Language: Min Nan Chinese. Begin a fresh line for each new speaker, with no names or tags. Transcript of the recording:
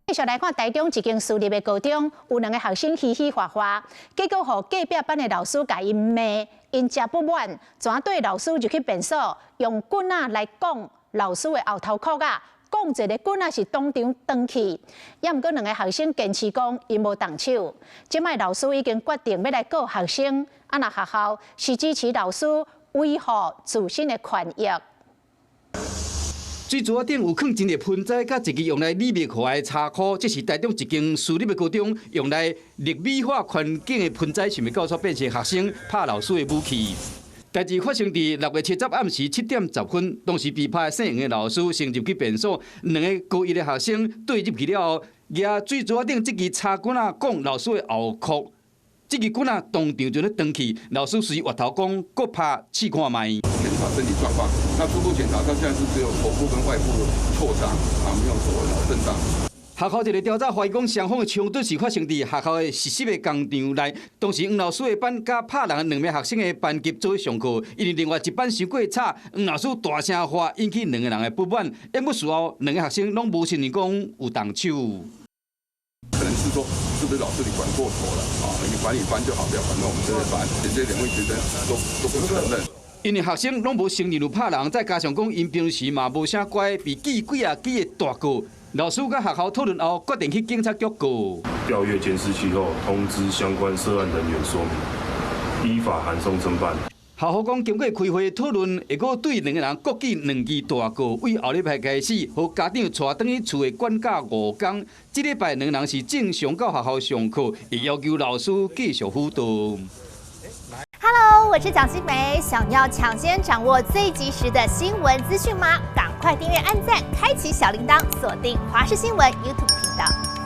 繼續來看台中一間私立的高中，有兩个學生嘻嘻哈哈，結果予隔壁班的老師共𪜶罵，𪜶誠不滿，怎對老師就去便所，用棍仔來摃老師的後頭殼仔，摃一个棍仔是當場斷去。也毋過兩个學生堅持講，𪜶無動手。這擺老師已經決定欲來告學生，啊若學校是支持老師維護自身的權益。
水池仔頂有囥真濟盆栽，佮一支用來理蜜花的插箍，這是台中一間私立的高中用來綠美化環境的盆栽，想袂到煞變成學生拍老師的武器。代誌發生佇6月70暗時7點10分，當時被拍的姓黃的老師先入去便所，兩个高一的學生對入去了後，舉水池仔頂這支插棍仔摃老師的後殼，這支棍仔當場就咧斷去，老師隨越頭講，閣拍試看覓。
檢查身體狀況，那初步檢查，他現在是只有頭部跟外部挫傷，啊，沒有所謂腦震盪。
學校一个調查懷疑講，雙方的衝突是發生佇學校的實習的工場內。當時黃老師的班佮拍人的兩名學生的班級做伙上課，因為另外一班傷過吵，黃老師大聲喝，引起兩个人的不滿。毋過事後，兩个學生攏無承認講有動手。
可能是說，是不是老師你管過頭了啊？你管你班就好，不要管到我們這個班。這兩位學生都不承認。
因為學生攏無承認有拍人，再加上講𪜶平時嘛無啥乖，被記幾仔支的大過。老師佮學校討論後，決定去警察局告。
調閱監視器後，通知相關涉案人員說明，依法函送偵辦。
校方講，經過開會討論，會閣對兩个人各記兩支大過。對後禮拜開始，予家長帶轉去厝的管教5工。這禮拜兩个人是正常到學校上課，會要求老師繼續輔導。
Hello，我是蔣新梅，想要搶先掌握最及時的新聞資訊嗎？趕快訂閱、按讚、開啟小鈴鐺，鎖定華視新聞 YouTube 頻道。